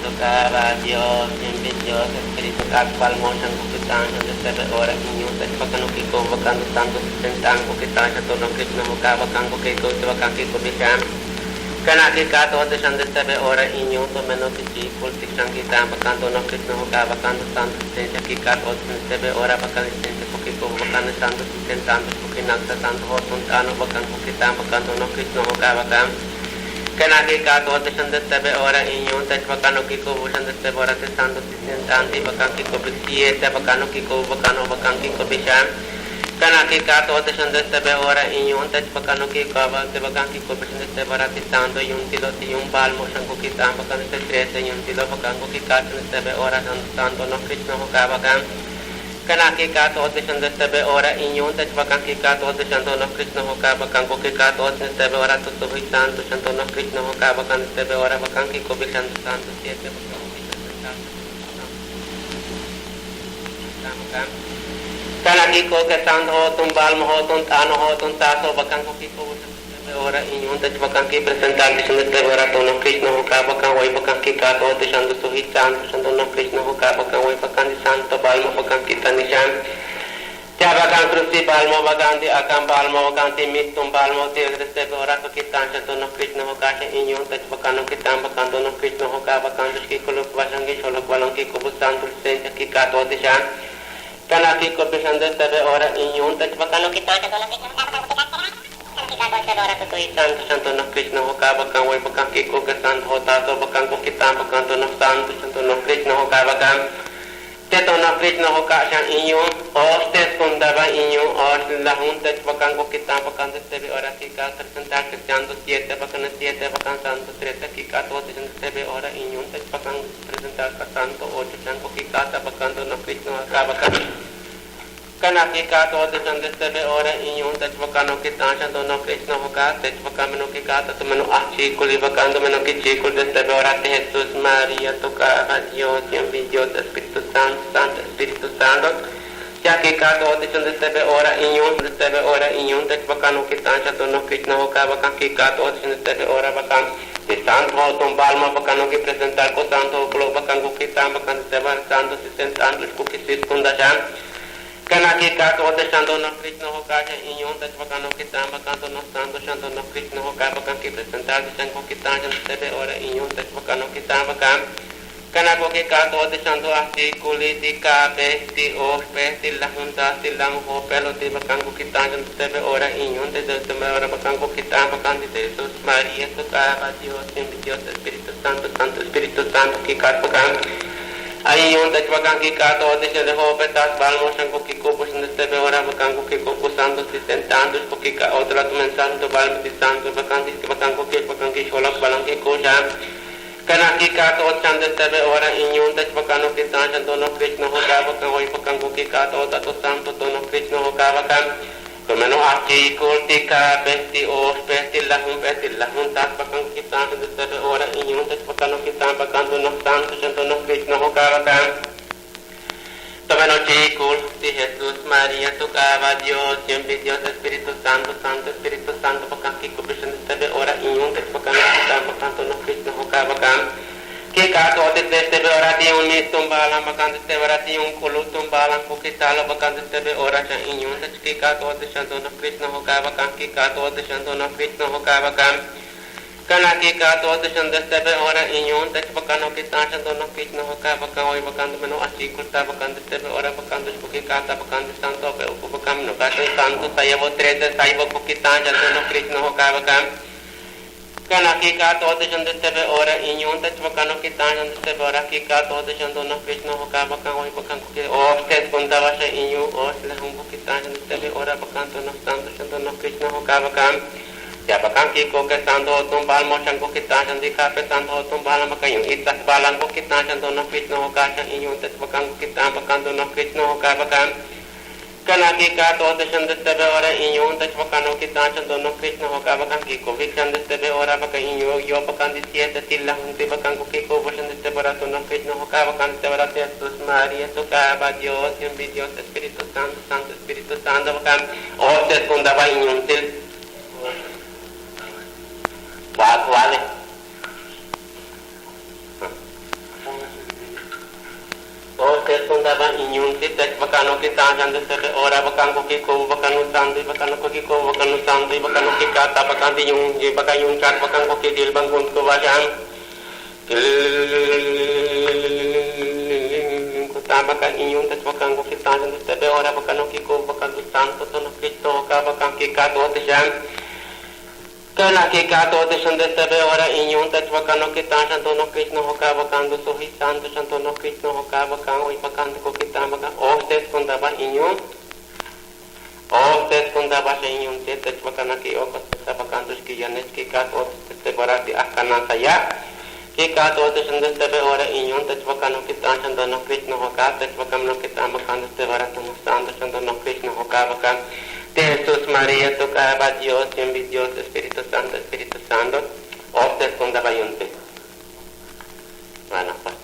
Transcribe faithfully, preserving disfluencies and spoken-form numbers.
Tucaba Dios, siempre Dios, Espíritu Santo, pal moxan ku kita'an xan desde ora iñu'un tech bakan u kik'u'uba'an u santo sisenta'an ku kita'an xan to'on u Cristo noj u ka'aba'an ku kik'u'uba'an kik'u'uba'an xan. Kana' kika'aj to'on teech xan desde ora iñu'un to'on meno'ob kichi'ikul ti' xan kita'an bakan to'on u Cristo noj u ka'aba'an u santo sisenta'an kika'aj to'on teech xan desde ora bakan sisenta'an ku kik'u'uba'an u santo sisenta'an ku kinak'sa'an to'on u t'aanoba'an ku kita'an bakan to'on u Cristo noj u ka'aba'an. Kana' kika'aj to'on teech xan desde ora iñu'un tech bakan u kik'u'uba'an xan desde ora ti' santo sisenta'an ti' bakan kik'u'uba'an siete bakan u kik'u'uba'an bakan kik'u'uba'an xan. Kana' kika'aj to'on teech xan desde ora iñu'un tech bakan u kik'u'uba'an ti' bakan kik'u'uba'an xan desde ora ti' santo yuum tilo'ob ti' yuum ba'al moxan ku kita'an bakan desde trece yuum tilo'ob bakan ku kika'aj xan desde ora santo santo noj Cristo noj u ka'aba'an. Kana' kika'aj to'on teech xan desde ora iñu'un tech bakan kika'aj to'on teech xan to'on u Cristo noj u ka'aba'an ku kika'aj to'on teech xan desde ora tu sujuy santo xan to'on u Cristo noj u ka'aba'an desde ora bakan kik'u'uba'an xan santo siete bakan ku kika'aj xan santo. Kana' kik'u'uba'an santo to'on ba'al moxan to'on t'aano'ob to'on taaso'ob bakan ku kik'u'uba'an xan desde ora iñu'un tech bakan kipresentar ti' xan desde ora to'on u Cristo noj u ka'aba'an way bakan kika'aj to'on teech xan tu sujuy santo xan to'on u Cristo noj u ka'aba'an way bakan ti' santo ba'al moxan bakan kita'an ti' xan. Ti'al bakan cruz ti' ba'al moxan bakan ti' akan ba'al moxan bakan ti' mit to'on ba'al moxan ti' desde ora ku kita'an xan to'on u Cristo noj u ka'aba'an iñu'un tech bakan u kita'an bakan to'on u Cristo noj u ka'aba'an tu'ux kik'u'uba'an xan kixolokbalo'on kik'u'uba'an santo sisenta'an kika'aj to'on teech xan. Kana' kik'u'uba'an xan desde ora iñu'un tech bakan u kita'an xan to'on u Cristo noj u ka'aba'an kika'aj to'on desde ora tu sujuy santo xan to'on u Cristo noj u ka'aba'an way bakan kik'u'uba'an santo taaso'ob bakan ku kita'an bakan to'on u santo xan to'on u Cristo noj u ka'aba'an. Te to'on u Cristo noj u ka'aj xan iñu'un oxte'ex kun daba iñu'un oxlajun tech bakan ku kita'an bakan desde ora kika'aj presentar santo siete bakan siete bakan santo trece kika'aj to'on teech xan desde ora iñu'un tech bakan presentar santo ocho xan ku kika'aj bakan to'on u Cristo noj u ka'aba'an. Kana' kika'aj to'on teech xan desde ora iñu'un tech bakan u kita'an xan to'on u Cristo noj u ka'aba'an tech bakan meno'ob kika'aj to'on meno'ob ajchi'ikul bakan to'on meno'ob kichi'ikul desde ora ti' Jesús María tu ka'aba'an Dios siempre Dios Espíritu Santo Santo Espíritu Santo. Ti'al kika'aj to'on teech xan desde ora iñu'un desde ora iñu'un tech bakan u kita'an xan to'on u Cristo noj u ka'aba'an kika'aj to'on teech xan desde ora bakan ti' santo to'on ba'al moxan bakan u kipresentar ku santo ku lo bakan ku kita'an bakan desde ora santo sisenta'an tu'ux ku kisikun xan. Kana' kika'aj to'on teech xan to'on u Cristo noj u ka'aj xan iñu'un tech bakan u kita'an bakan to'on u santo xan to'on u Cristo noj u ka'aba'an kipresentar ti' xan ku kita'an xan desde ora iñu'un tech bakan u kita'an bakan. Kana' ku kika'aj to'on teech xan tu ajchi'ikul ti' ka'ap'éel ti' óoxp'éel ti' lajuntaas ti' lajun jo'op'éelo' ti' bakan ku kita'an xan desde ora iñu'un tech desde ora bakan ku kita'an bakan ti' Jesús María tu ka'aba'an Dios siempre Dios Espíritu Santo Santo Espíritu Santo kika'aj bakan. Ay iñu'un tech bakan kika'aj to'on teech xan de jo'op'éel taas ba'al moxan ku kik'u'uba'an xan desde ora bakan ku kik'u'uba'an santo sisenta'an tu'ux ku kika'aj otra tu mensaje tu ba'al ti' santo bakan ti' bakan ku kix bakan kixolokbalo'on kik'u'uba'an xan. Kana' kika'aj to'on teech xan desde ora iñu'un tech bakan u kita'an xan to'on u Cristo noj u ka'aba'an way bakan ku kika'aj to'on tu santo to'on u Cristo noj u ka'aba'an. To'on meno'ob ajchi'ikul ti' ka'ap'éel ti' óoxp'éel ti' lajunp'éel ti' lajuntaas bakan ku kita'an xan desde ora iñu'un tech bakan u kita'an bakan to'on u santo xan to'on u Cristo noj u ka'aba'an. To'on meno'ob chi'ikul ti' Jesús María tu ka'aba'an Dios siempre Dios Espíritu Santo Santo Espíritu Santo bakan kik'u'uba'an xan desde ora iñu'un tech bakan u kita'an bakan to'on u Cristo noj u ka'aba'an. Kika'aj to'on teech desde ora ti' yuum mit to'on ba'alan bakan desde ora ti' yuum k'ulul to'on ba'alan ku kita'alo'ob bakan desde ora xan iñu'un tech kika'aj to'on teech xan to'on u Cristo noj u ka'aba'an kika'aj to'on teech xan to'on u Cristo noj u ka'aba'an. Kana' kika'aj to'on teech xan desde ora iñu'un tech bakan u kita'an xan to'on u Cristo noj u ka'aba'an way bakan to'on meno'ob ajchi'ikul taas bakan desde ora bakan tu'ux ku kika'aj taas bakan ti' santo jo'op'éel u ku bakan meno'ob ka'aj xan santo sayabo'ob trece sayabo'ob ku kita'an xan to'on u Cristo noj u ka'aba'an. Kana' kika'aj to'on teech xan desde ora iñu'un tech bakan u kita'an xan desde ora kika'aj to'on teech xan to'on u Cristo noj u ka'aba'an way bakan ku kika'aj oxte'ex kun daba xan iñu'un oxlajun ku kita'an xan desde ora bakan to'on u santo xan to'on u Cristo noj u ka'aba'an. Ti'al bakan kik'u'uba'an santo to'on ba'al moxan ku kita'an xan ti' ka'ap'éel santo to'on ba'alan bakan yuum itz'aj ba'alan ku kita'an xan to'on u Cristo noj u ka'aj xan iñu'un tech bakan ku kita'an bakan to'on u Cristo noj u ka'aba'an. Kana' kika'aj to'on teech xan desde ora iñu'un tech bakan u kita'an xan to'on u Cristo noj u ka'aba'an kik'u'uba'an xan desde ora bakan iñu'un yo'ob bakan ti' siete ti' lajun ti' bakan ku kik'u'uba'an xan desde ora to'on u Cristo noj u ka'aba'an desde ora ti' Jesús María tu ka'aba'an Dios siempre Dios Espíritu Santo Santo Espíritu Santo bakan oxte'ex kun daba iñu'until. Wa, wale. Taba inyun ti tech bakan oki táan xan desde be'ora bakan koki k'u'ub bakan u santo y bakan oki k'u'ub bakan u santo y bakan oki k'áat bakan ti' inyun y bakan inyun k'áat bakan koki diil ban kuntku ba xan. Ku táan bakan inyun tech bakan koki táan xan desde be'ora bakan oki k'u'ub bakan u santo to'on noj kich noj oka bakan ki k'áat ot xan. K'a'ana'an ki k'áat ot xan desde be'ora inyun tech bakan oki táan xan to'on noj kich noj oka bakan tu' sojich santo xan to'on noj kich noj oka bakan oy bakan tu' koki táan bakan. Ojtes kun taba inyun. Ojtes kun taba xan inyun ti' tech bakan oki okos tech bakan tu'ux ki yanech ki k'áat ot desde be'ora ti' aj kanáan saya'. Ki k'áat ot xan desde be'ora inyun tech bakan oki táan xan to'on noj kich noj oka tech bakan oki táan bakan desde be'ora to'on noj santo xan to'on noj kich noj oka bakan. Ti' Jesús, María tu k'aaba' Dios, Yumbil Dios, Espíritu Santo, Espíritu Santo. Ojtes kun taba inyun ti'. Bueno, pues